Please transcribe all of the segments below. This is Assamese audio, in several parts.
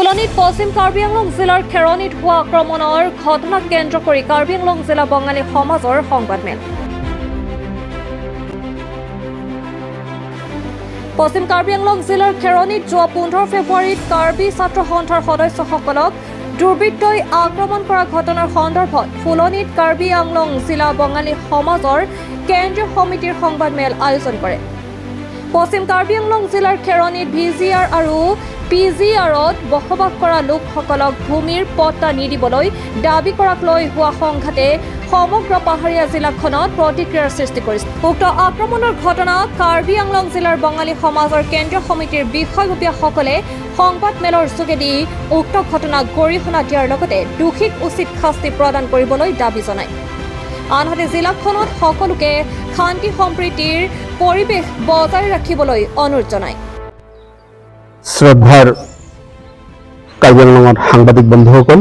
ফুলনিত পশ্চিম কাৰ্বি আংলং জিলাৰ খেৰণিত হোৱা আক্ৰমণৰ ঘটনাক কেন্দ্ৰ কৰি কাৰ্বি আংলং জিলা বঙালী সমাজৰ সংবাদমেল। পশ্চিম কাৰ্বি আংলং জিলাৰ খেৰণিত যোৱা 15 ফেব্ৰুৱাৰীত কাৰ্বি ছাত্ৰ সন্থাৰ সদস্যসকলক দুৰ্বৃত্তই আক্ৰমণ কৰা ঘটনাৰ সন্দৰ্ভত ফুলনিত কাৰ্বি আংলং জিলা বঙালী সমাজৰ কেন্দ্ৰীয় সমিতিৰ সংবাদমেল আয়োজন কৰে। পশ্চিম কাৰ্বি আংলং জিলাৰ খেৰণিত ভিজিআৰ আৰু পিজিআৰত বসবাস কৰা লোকসকলক ভূমিৰ পট্টা নিদিবলৈ দাবী কৰাক লৈ হোৱা সংঘাতে সমগ্ৰ পাহাৰীয়া জিলাখনত প্ৰতিক্ৰিয়াৰ সৃষ্টি কৰিছে। উক্ত আক্ৰমণৰ ঘটনা কাৰ্বি আংলং জিলাৰ বঙালী সমাজৰ কেন্দ্ৰীয় সমিতিৰ বিষয়ববীয়াসকলে সংবাদমেলৰ যোগেদি উক্ত ঘটনাক গৰিহণা দিয়াৰ লগতে দোষীক উচিত শাস্তি প্ৰদান কৰিবলৈ দাবী জনায়। আনহাতে জিলাখনত সকলোকে শান্তি সম্প্ৰীতিৰ পৰিৱেশ বজাই ৰাখিবলৈ অনুৰোধ জনায়। শ্ৰদ্ধাৰ কাৰ্বি আংলঙৰ সাংবাদিক বন্ধুসকল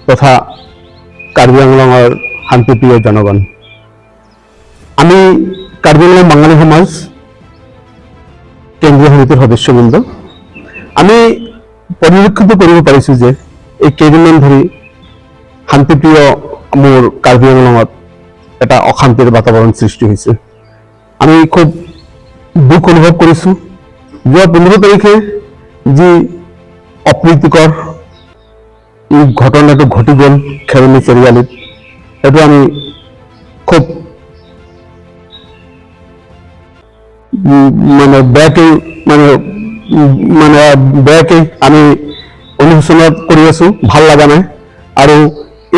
তথা কাৰ্বি আংলঙৰ শান্তিপ্ৰিয় জনগণ, আমি কাৰ্বি আংলং বাঙালী সমাজ কেন্দ্ৰীয় সমিতিৰ সদস্যবৃন্দ আমি পৰিলক্ষিত কৰিব পাৰিছোঁ যে এই কেইদিনমান ধৰি শান্তিপ্ৰিয় মোৰ কাৰ্বি আংলঙত এটা অশান্তিৰ বাতাবৰণ সৃষ্টি হৈছে। আমি খুব দুখ অনুভৱ কৰিছোঁ। যোৱা 15 তাৰিখে যি অপ্ৰীতিকৰ এই ঘটনাটো ঘটি গ'ল খেৰণি চাৰিআলিত, সেইটো আমি খুব মানে বেয়াকে আমি অনুশোচনা কৰি আছো, ভাল লগা নাই। আৰু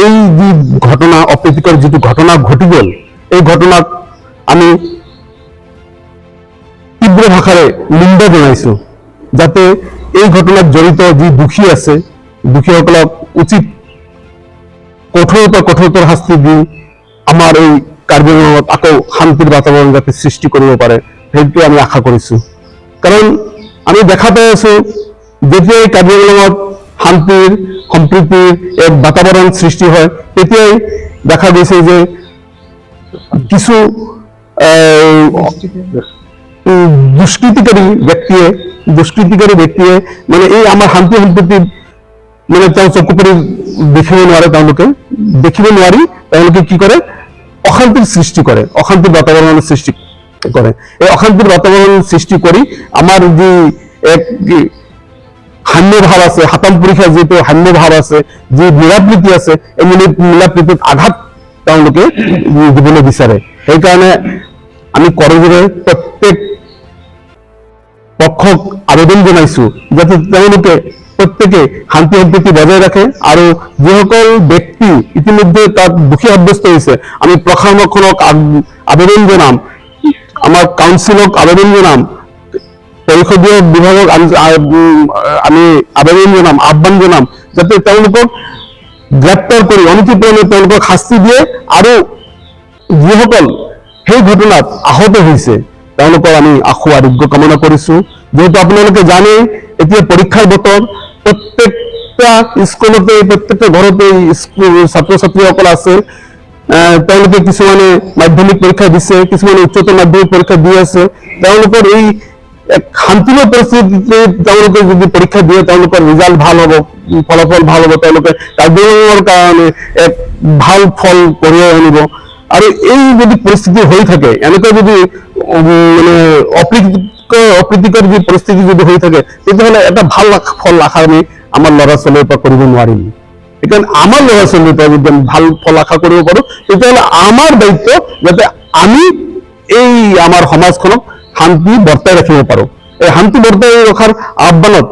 এই যি ঘটনা, অপ্ৰীতিকৰ যিটো ঘটনা ঘটি গ'ল, এই ঘটনাক আমি তীব্ৰ ভাষাৰে নিন্দা জনাইছো, যাতে এই ঘটনাত জড়িত যি দোষী আছে, দোষীসকলক উচিত কঠোৰতৰ কঠোৰতৰ শাস্তি দি আমাৰ এই কাৰ্বি আংলঙত আকৌ শান্তিৰ বাতাবৰণ যাতে সৃষ্টি কৰিব পাৰে, সেইটো আমি আশা কৰিছো। কাৰণ আমি দেখা পাই আছো, যেতিয়াই কাৰ্বি আংলঙত শান্তিৰ সম্প্ৰীতিৰ এক বাতাবৰণ সৃষ্টি হয়, তেতিয়াই দেখা গৈছে যে কিছু দুষ্কৃতিকাৰী ব্যক্তিয়ে মানে এই আমাৰ শান্তি সম্প্ৰীতি মানে তেওঁ চকু পাৰি দেখিব নোৱাৰে, তেওঁলোকে দেখিব নোৱাৰি তেওঁলোকে কি কৰে, অশান্তিৰ সৃষ্টি কৰে, অশান্তিৰ বাতাবৰণৰ সৃষ্টি কৰে। এই অশান্তিৰ বাতাবৰণ সৃষ্টি কৰি আমাৰ যি এক সাম্য ভাৱ আছে, সাতাম পুৰুষীয়া যিটো সাম্য ভাৱ আছে, যি মিলাপ্ৰীতি আছে, এই মিলাপ্ৰীতিত আঘাত তেওঁলোকে দিবলৈ বিচাৰে। সেইকাৰণে আমি কৰযোৰে প্ৰত্যেক পক্ষক আবেদন জনাইছো, যাতে তেওঁলোকে প্ৰত্যেকে শান্তি সম্প্ৰীতি বজাই ৰাখে। আৰু যিসকল ব্যক্তি ইতিমধ্যে তাত দোষী সাব্যস্ত হৈছে, আমি প্ৰশাসনক আবেদন জনাম, আমাৰ কাউন্সিলক আবেদন জনাম, পৰিষদীয় বিভাগক আমি আবেদন জনাম, আহ্বান জনাম, যাতে তেওঁলোকক গ্ৰেপ্তাৰ কৰি অনতিপলমে তেওঁলোকক শাস্তি দিয়ে। আৰু যিসকল সেই ঘটনাত আহত হৈছে, তেওঁলোকৰ আমি আশু আৰোগ্য কামনা কৰিছো। যিহেতু আপোনালোকে জানে, এতিয়া পৰীক্ষাৰ বতৰ, প্ৰত্যেকটা স্কুলতে প্ৰত্যেকটা ঘৰতে স্কুল ছাত্ৰ ছাত্ৰীসকল আছে। তেওঁলোকে কিছুমানে মাধ্যমিক পৰীক্ষা দিছে, কিছুমানে উচ্চতৰ মাধ্যমিক পৰীক্ষা দি আছে। তেওঁলোকৰ এই এক শান্তিময় পৰিস্থিতিতে তেওঁলোকে যদি পৰীক্ষা দিয়ে, তেওঁলোকৰ ৰিজাল্ট ভাল হ'ব, ফলাফল ভাল হ'ব, তেওঁলোকে কাৰ্বি আংলঙৰ কাৰণে এক ভাল ফল কঢ়িয়াই আনিব। আৰু এই যদি পৰিস্থিতি হৈ থাকে, এনেকুৱা যদি মানে অপ্ৰীতিকৰ যি পৰিস্থিতি যদি হৈ থাকে, তেতিয়াহ'লে এটা ভাল ফল আশা আমি আমাৰ ল'ৰা ছোৱালীৰ পৰা কৰিব নোৱাৰিম। সেইকাৰণে আমাৰ ল'ৰা ছোৱালীৰ পৰা যদি আমি ভাল ফল আশা কৰিব পাৰো, তেতিয়াহ'লে আমাৰ দায়িত্ব যাতে আমি এই আমাৰ সমাজখনক শান্তি বৰ্তাই ৰাখিব পাৰো। এই শান্তি বৰ্তাই ৰখাৰ আহ্বানত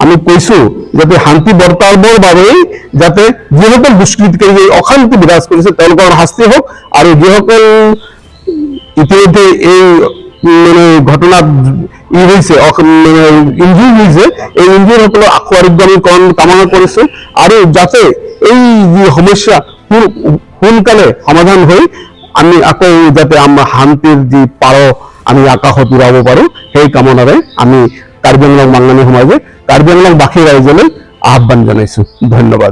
আমি কৈছো, যাতে শান্তি বৰ্তাবৰ বাবেই যাতে যিসকল দুষ্কৃতিকাৰী এই অশান্তি বিৰাজ কৰিছে, তেওঁলোকৰ শাস্তি হওক। আৰু যিসকল ইতিমধ্যে এই মানে ঘটনাত ই হৈছে, মানে ইনজুৰি হৈছে, এই ইনজুৰিসকলৰ আশু আৰোগ্য আমি কামনা কৰিছো। আৰু যাতে এই যি সমস্যা সোনকালে সমাধান হৈ আমি আকৌ যাতে আমাৰ শান্তিৰ যি পাৰ আমি আকাশত উৰাব পাৰো, সেই কামনাৰে আমি কাৰ্বি আংলং বাঙালী সমাজে কাৰ্বি আংলংবাসী ৰাইজলৈ আহ্বান জনাইছো। ধন্যবাদ।